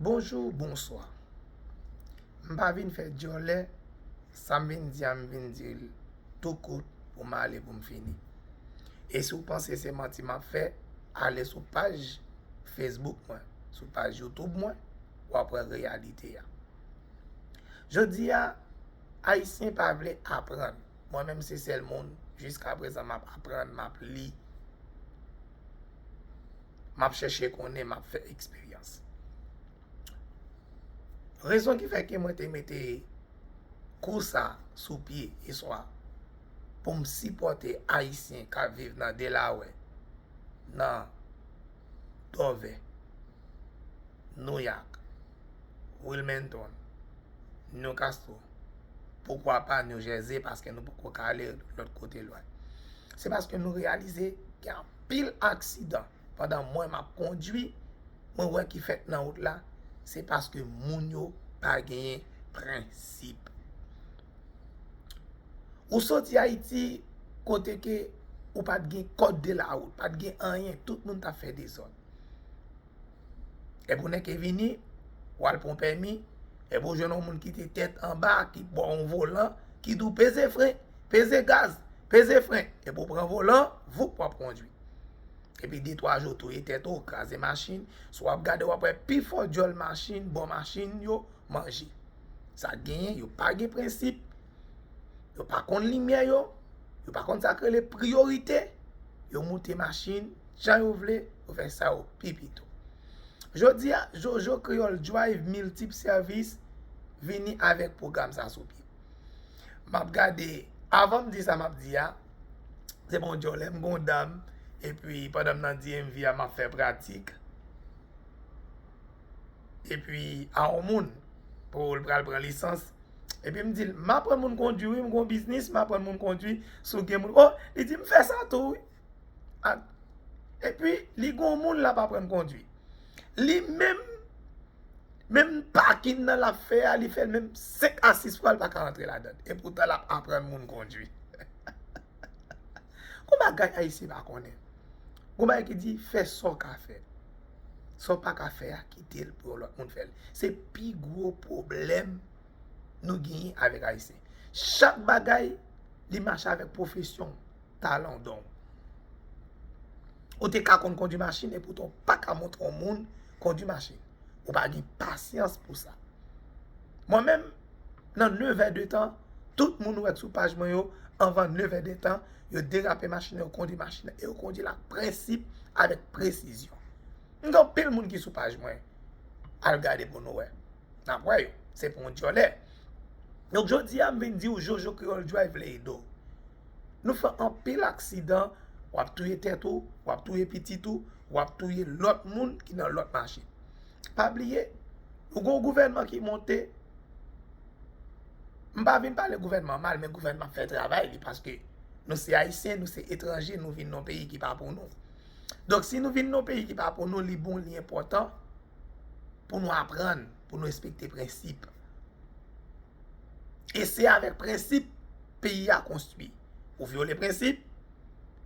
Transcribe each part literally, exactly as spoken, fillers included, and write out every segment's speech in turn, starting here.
Bonjou, bonswa. M pa vin fè djòlè, sa m vin di a, m vin di l tou kout pou m ale pou m fini. E si w panse se manti m ap fè, ale sou paj Facebook mwen, sou paj YouTube mwen, w ap wè reyalite a. Jodi a, Ayisyen pa vle aprann. Mwen menm se sèl moun, jiska prezan m ap aprann, m ap li, m ap chèche konnen, m ap fè eksperyans. Rezon ki fè ke mwen te mete kou sa sou pye yè swa pou m sipòte Ayisyen k ap viv nan Delaware, nan Dover, New York, Wilmington, Newcastle, poukwa pa New Jersey, paske nou poko ka ale lòt kote lwen. Se paske nou reyalize gen anpil aksidan pandan mwen m ap kondwi, mwen wè ki fèt nan wout la, se paske moun yo pa genyen prensip. Ou soti Ayiti kote ke ou pa t gen code de la route, pa t gen anyen, tout moun t ap fè dezòd. Epi ou nèke vini, w al pran pèmi, epi ou jwenn yon moun ki te tèt anba, ki bò yon volan, ki di w peze fren, peze gaz, peze fren, epi ou pran volan, voup w ap kondwi. Epi de twa jou touye tèt ou, kraze machin, si w ap gade w ap wè pifò djòl machin, bò machin yo manje. Sa genyen, yo pa gen prensip, yo pa konn limyè yo, yo pa konn sa k rele priyorite, yo moute machin jan yo vle, yo fè sa yo pi pito. Jodi a, Jojo Kreyòl Drive miltip sèvis vini avèk pwogram sa sou pye. M ap gade, avan m di sa m ap di a, se bon djòlè m gon dam, epi pandan m nan D M V a, m ap fè pratik. Epi a yon moun pou l pral pran lisans. Epi m di l, m aprann moun kondwi, wi, m gon biznis, m aprann moun kondwi, si w gen moun. Oh, li di, m fè sa tou, wi. A, epi, li gon moun l ap aprann kondwi. Li menm, menm pakin nan l ap fè a, li fè l menm senk a sis fwa, l pa ka rantre ladan l. Epoutan, l ap aprann moun kondwi. Gon bagay Ayisyen pa konnen. Gon bagay ki di, fè sa w ka fè. Sa w pa ka fè a, kite l pou yon lòt moun fè l. Se pi gwo pwoblèm nou genyen avèk Ayisyen. Chak bagay, li mache avèk pwofesyon w, talan w, don w. Ou te ka konn kondwi machin, epoutan w pa ka montre yon moun kondwi machin. Ou pa gen pasyans pou sa. Mwen menm, nan nevè de tan, tout moun ou wè k sou paj mwen yo, anvan nevè de tan, yo derape machin nan, yo kondwi machin nan, e yo kondwi l ak prensip, avèk presizyon. M gen anpil moun ki sou paj mwen, al gade pou nou wè. N ap wè yo, se pou yon djòlè. Donk, jodi a, m vin di w, Jojo Kreyòl Drive vle ede w. Nou fè anpil aksidan, w ap touye tèt ou, w ap touye pitit ou, w ap touye lòt moun ki nan lòt machin. Pa bliye, nou gon gouvènman ki monte. M pa vin pale gouvènman mal, men gouvènman ap fè travay li, paske nou se Ayisyen, nou se etranje, nou vin nan peyi ki pa pou nou. Donk, si nou vin nan peyi ki pa pou nou, li bon, li enpòtan pou nou aprann, pou nou respekte prensip. E se avèk prensip peyi a konstwi. Ou vyole prensip,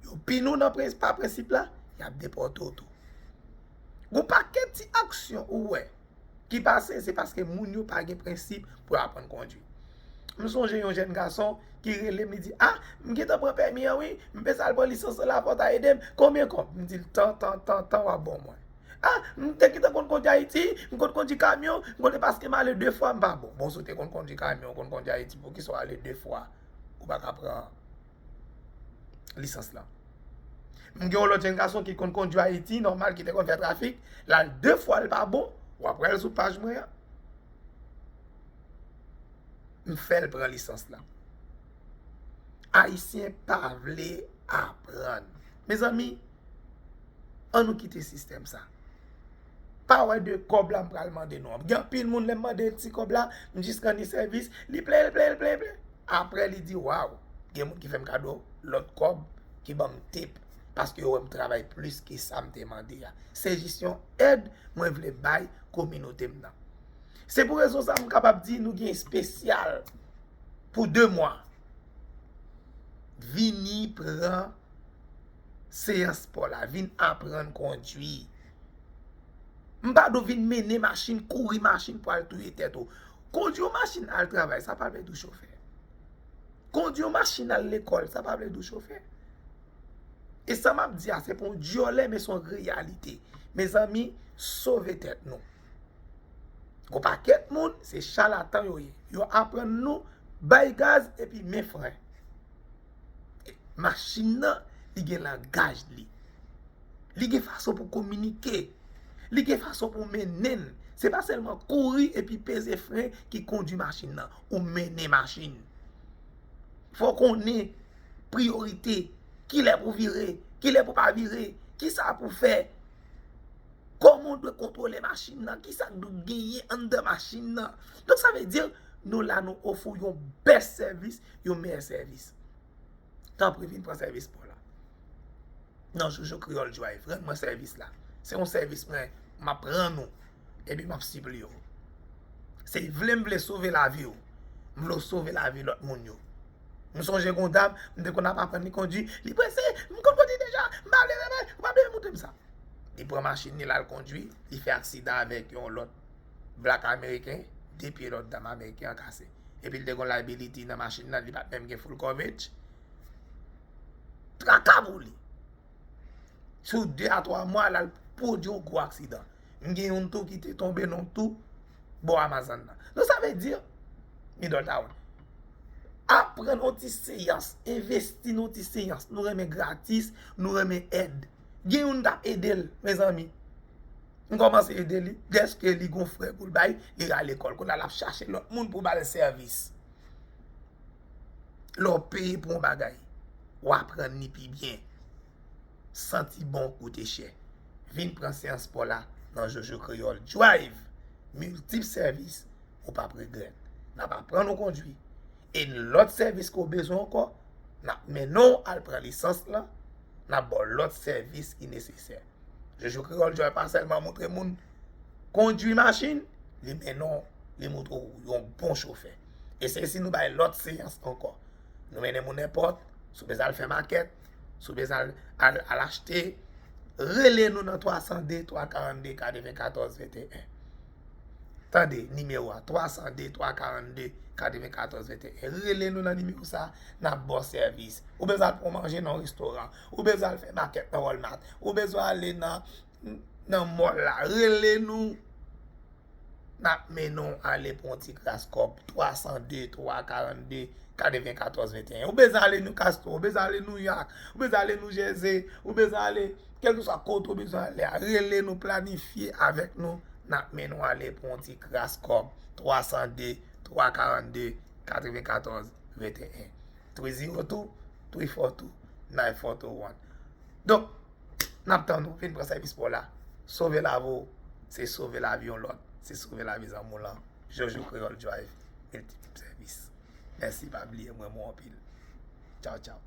yo pini w nan prens-, pa prensip la, y ap depòte w tou. Gon pakèt ti aksyon ou wè ki pase, se paske moun yo pa gen prensip pou yo aprann kondwi. M sonje yon jèn gason ki rele m, li di, "Ah, m gentan pran pèmi an, wi, m bezwen al pran lisans nan, la, fò w ta ede m, konbyen kòb?" M di l, "Tan, tan, tan, tan, w ap ban mwen." "Ah, m te gentan konn kondwi Ayiti, m konn kondwi kamyon, m konn, paske m ale de fwa, m pa bon." Bon, si w te konn kondwi kamyon, w konn kondwi Ayiti, poukisa w ale de fwa, ou pa ka pran lisans lan? M gen yon lòt jèn gason ki konn kondwi Ayiti, nòmal, ki te konn fè trafik, l al de fwa, l pa bon, w ap wè l sou paj mwen an. M fè l pran lisans lan. Ayisyen pa vle aprann. Mezanmi, ann nou kite sistèm sa. Pa wè de kòb la m pral mande nou an. Gen anpil moun, lè m mande l ti kòb la, m jis rann li sèvis, li plenyen, plenyen, plenyen, plenyen. Apre li di, "Waw, gen moun ki fè m kado lòt kòb, ki ban m tip, paske yo wè m travay plis ke sa m te mande a." Se jis yon èd mwen vle bay kominote m nan. Se pou rezon sa m kapab di nou gen espesyal pou de mwa. Vini pran seyans pa w la, vin aprann kondwi. M pa di w vin mennen machin, kouri machin pou al touye tèt ou. Kondwi yon machin al travay, sa pa vle di w chofè. Kondwi yon machin al lekòl, sa pa vle di w chofè. E sa m ap di a, se pa yon dyòlè, men se yon reyalite. Mezanmi, sove tèt nou. Gon pakèt moun, se chalatan yo ye. Yo aprann nou bay gaz epi men fren. Machin nan, li gen langaj li. Li gen fason pou kominike. Li gen fason pou mennen l. Se pa sèlman kouri epi peze fren ki kondwi machin nan. Ou mennen machin. Fò w konnen priyorite, kilè pou vire, kilè pou pa vire, kisa pou fè, kòman w dwe kontwole machin nan, kisa k dwe genyen anndan machin nan. Donk, sa vle di, nou la, nou ofri w yon bèst sèvis, yon meyè sèvis. Tanpri, vin pran sèvis pa w la. Nan Jojo Kreyòl Drive, rann mwen sèvis la. Se yon sèvis mwen, m ap rann ou. Epi m ap sipliye w. Se vle m vle sove lavi w. M vle w sove lavi lòt moun yo. M sonje gon dam, m te konn ap aprann li kondwi. Li prese, m konn kondwi deja, m pa vle, m pa vle, m pa vle, montre m sa. Li pran machin li, l al kondwi, li fè aksidan avèk yon lòt blak ameriken, de pye lòt dam ameriken an kase. Epi l te gon liability nan machin nan, li pa t menm gen full coverage. Traka pou li. Sou de a twa mwa, l al pwodui yon gwo aksidan. M gen youn tou ki te tonbe nan yon tou bò Amazon nan. Donk, sa vle di, Middletown, aprann yon ti seyans, envesti nan yon ti seyans. Nou renmen gratis, nou renmen èd. Gen youn t ap ede l, mezanmi. M kòmanse ede li, dèske li gon frè pou l bay, li al lekòl. Kounye a l ap chache lòt moun pou ba l sèvis. Lè w peye pou yon bagay, w aprann li pi byen. Santi bon koute chè. Vin pran seyans pa w la nan Jojo Kreyòl Drive. Miltip sèvis, ou p ap regrèt. N ap aprann ou kondwi. E lòt sèvis ke w bezwen ankò, n ap mennen w al pran lisans lan, n ap ba w lòt sèvis ki nesesè. Jojo Kreyòl Drive pa sèlman montre moun kondwi machin, li mennen w, li montre w yon bon chofè. E se si nou bay lòt seyans ankò. Nou mennen moun nenpòt, si w bezwen al fè makèt, si w bezwen al, al, al achte, rele nou nan twa san de, twa karannde, katrevenkatòz, venteyen. Tande nimewo a, twa san de, twa karannde, katrevenkatòz, venteyen. Rele nou nan nimewo sa a, n ap ba w sèvis. Ou bezwen al pran manje nan yon restoran, ou bezwen al fè makèt nan Walmart, ou bezwen ale nan, nan mall la, rele nou. N ap mennen w ale pou yon ti kras kòb, twa san de, twa karannde, katrevenkatòz, venteyen. Ou bezwen ale New Castle, ou bezwen ale New York, ou bezwen ale New Jersey, ou bezwen ale kèlkeswa kote ou bezwen ale a, rele nou, planifye avèk nou, n ap mennen w ale pou yon ti kras kòb, twa san de, twa karannde, katrevenkatòz, venteyen. Three zero two, three four two, nine four two one. Donk, n ap tann ou, vin pran sèvis pa w la. Sove lavi w, se sove lavi yon lòt, se sove lavi zanmi w lan. Jojo Kreyòl Drive, miltip sèvis. Mèsi, pa bliye m renmen w anpil. Tchaw, tchaw.